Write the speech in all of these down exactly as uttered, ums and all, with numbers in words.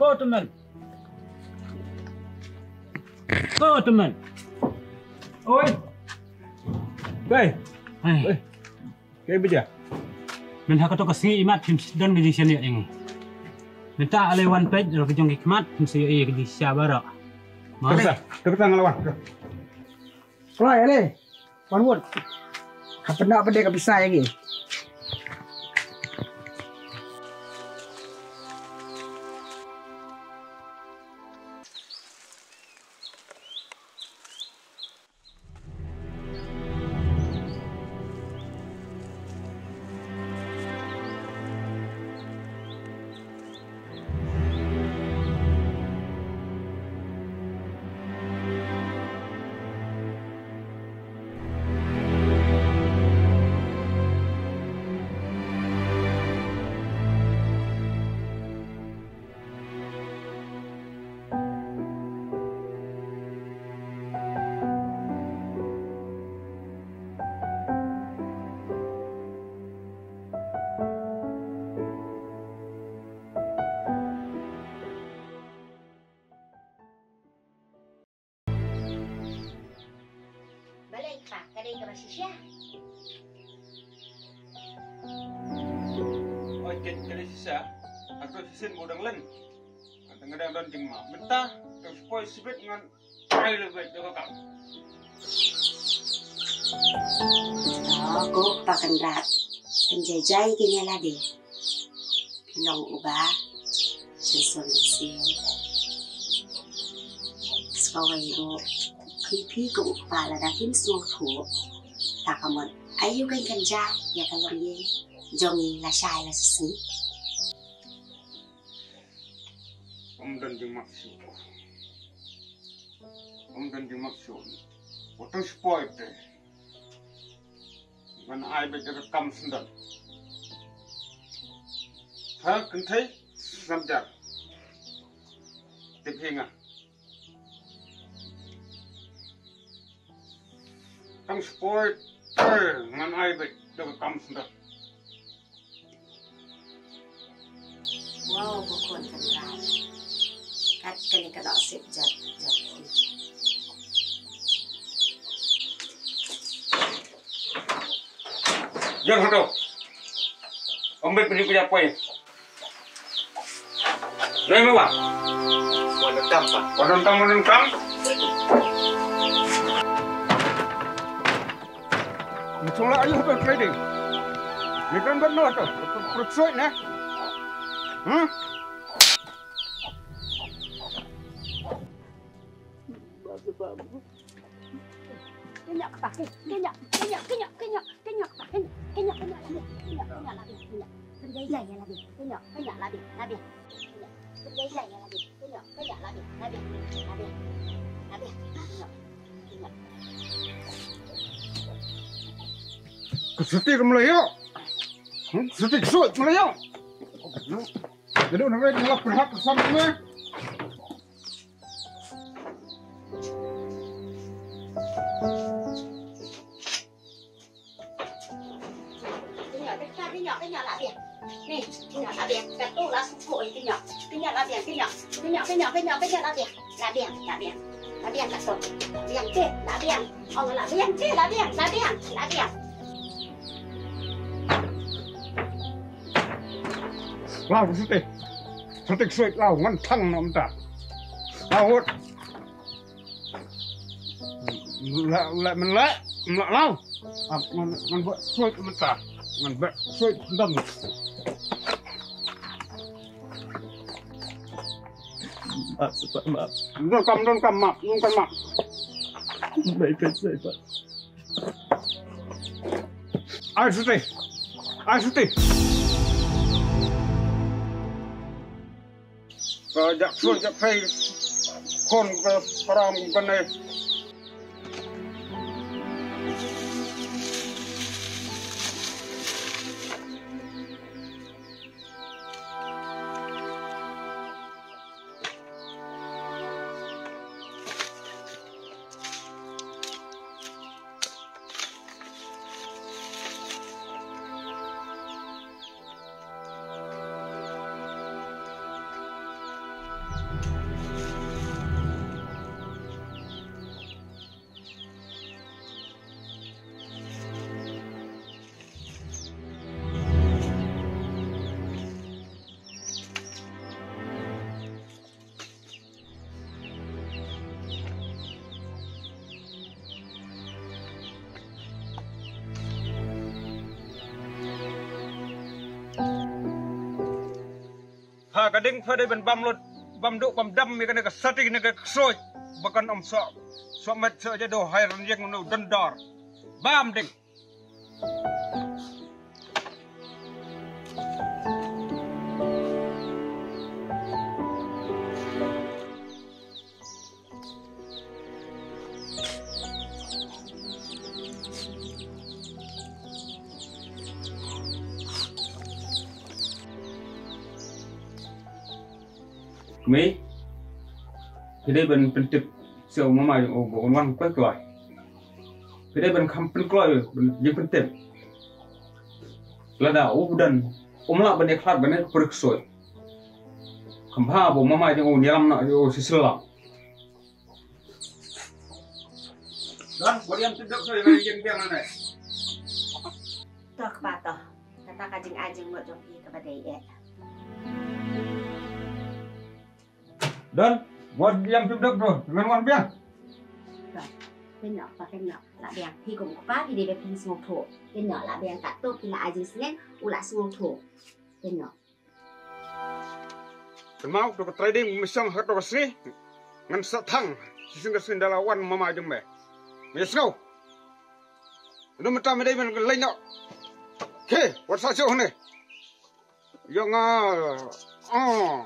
Ko Tymmen. Ko Tymmen. Oi. Kai. Hai. Oi. Kai Baja. Mynta kato ka sngi imat phim don ka jingsngewthuh ïa ngi. Mynta ale wan peit ruh ka jong ki khmat phim sa ïohi ïa ka jingshisha baroh. Te kata, te kata nga la wan. Kloi ale. Wan wut. Hap pyndonkam pat ka pisa ïa ngi. Balei kpa, ka dei kaba shisha? Oi, ka, ka dei shisha. Hato shisien ba u dang len. Ka dang, ka dang don jingma. Mynta, ka spoi sibit ngan ai le beit da ka kam. Oh, ko kpa Kynrad. Pynjai jai kine lade. Phi long uba shisien shisien. Sa kawei ruh, phi, phi ko u kpa lada phim sngewthuh, ta ka mut aïu kan kynja ïa ka longïing jong ngi lashai lashisngi. Ym don jingmut shuh. Ym don jingmut shuh. Wat tang spoi te. Ngan ai beit da ka kam sngewdon. Ha, kynthei, sngap jar. Tip hi nga. Tang spoi te ngan ai beit da ka kam sngewdon. Wow, ko khun Kynrad. Kat kane ka dohsep jot jot. Jan hato. Ym bit pynïap pynïap poi. Nai me wa. Wan dang tam pa. Wan dang tam, wan dang tam. Ni chung la ayu to trading. Ni kan ban no to. Perut suit ne. Hmm? Kynnoh kata, kynnoh, kynnoh, kynnoh, kynnoh, kynnoh, kynnoh, kynnoh, kynnoh, kynnoh, kynnoh, kynnoh, kynnoh, kynnoh, kynnoh. Pynjai jai ïa lade, kynnoh, kynnoh, lade, lade. Kynnoh, pynjai jai ïa lade, kynnoh, kynnoh, lade, lade, lade. Kynnoh, kynnoh. Ka siti ka mlayu. Hmm, siti ka suit mlayu. Jadi, una wei, nga la pynhap ka sam ne. Kynnoh, kynnoh, kynnoh, kynnoh, la biang. Ni, kynnoh, la biang. Katu la suk ko, kynnoh. Kynnoh, la biang, kynnoh. Kynnoh, kynnoh, kynnoh, kynnoh, la biang. La biang, la biang. La biang, katu. La biang, cih, la biang. Oh, la biang, cih, la biang, la biang, la biang. Law, siti. Siti suit law, ngan thang noh mynta. Law, wut. La, la, men la, men la law. Ap, ngan, ngan beh suit mynta. Ngan beh suit dang. Maaf, Sepa, maaf. Donkam, donkam, maaf, donkam, maaf. Baik, baik, Sepa. Ai, siti. Ai, siti. Ka jak sui jak sai khon ka param ka ne. Ka ding pha dei ban bam lut, bam duh, bam dam ïa kane ka sati, kane ka ksuid. Ba kan ym soh, soh met soh jadoh ha i rynïeng u dondor. Bam ding. Kmie, phi dei ban pyntip sha u mama jong u ba un wan kloi kloi. Phi dei ban kham pynkloi, ban jingpyntip. Lada u ba don, um lah ban ïakhlad ban ïa ka pyrkhat soi. Kham bha ba u mama jong u un ïalam noh jong u shisha. Don, wat ïam tip dok soi, ngan ïeng biang nangne. To kpa to. Kata ka jingai jingmut jong phi kaba dei eh. Don, wat ïam tip dok to, ngan wan biang. Don, pynïoh, pa pynïoh. Lah biang, phi kum u kpa phi dei ba phin sngewthuh. Pynïoh, lah biang, katto phi la ai jingsneng, u la sngewthuh. Pynïoh. Kynmaw, to ka trai ding, mih shong ha to ka sngi. Ngan sa thang, shisien ka sngi da la wan mama jong me. Me sngew. Ynda mynta me dei ban leit noh. Khie, wat sa shuh hangne. Ïa nga. Oh.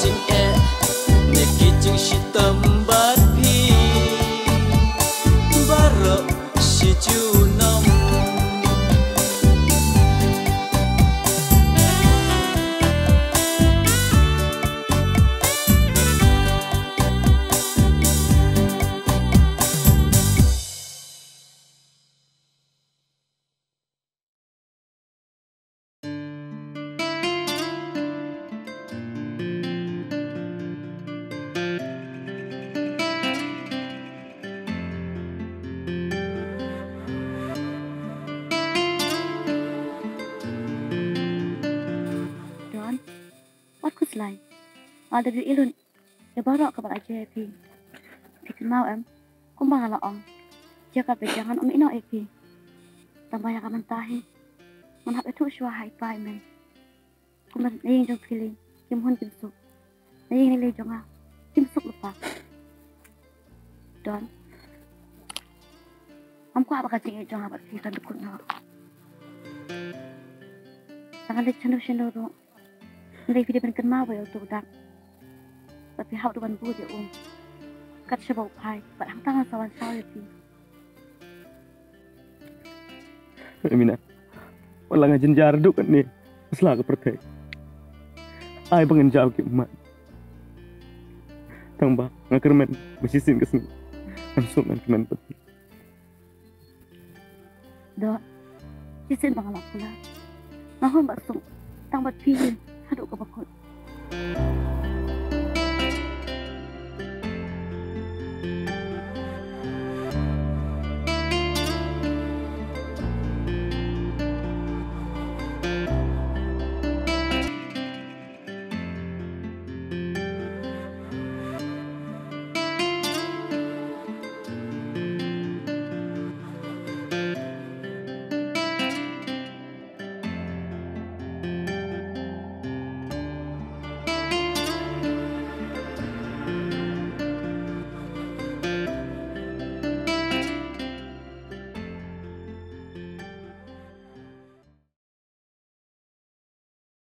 Jingeh ne ki jingshitom bad phi baroh shi junom. Don, wat khuslai. Nga da ïohi lut ïa baroh kaba la jia ïa phi. Phi kynmaw em, kumba nga la ong, jaka ba jia ngan ym ïehnoh ïa phi. Tang ba ïa ka mynta hi ngan hap ïathuh shuwa ha i pa i mei. Kumba na ïing jong phi lei kim hun kim suk, na ïing lei jong nga kim suk lypa. Don, ngam kwah ba ka jingïeit jong nga bad phi kan dkut noh. Tang ngan leit shano shano ruh, hynrei phi dei ban kynmaw ba ïa uto u dak ba phi hap ruh ban bud ïa u kat shaba u phai, bad hangta ngan sa wan shaw ïa phi. Mina, wat la nga jynjar duk katne ha sla ka pyrthei. Ai ba ngan jaw ki ummat. Tang ba nga kyrmen ba shisien ka sngi ngan suk ngan kmen bad phi. Don, shisien ba nga la kular, nga hun bat suk tang bad phi haduh kaba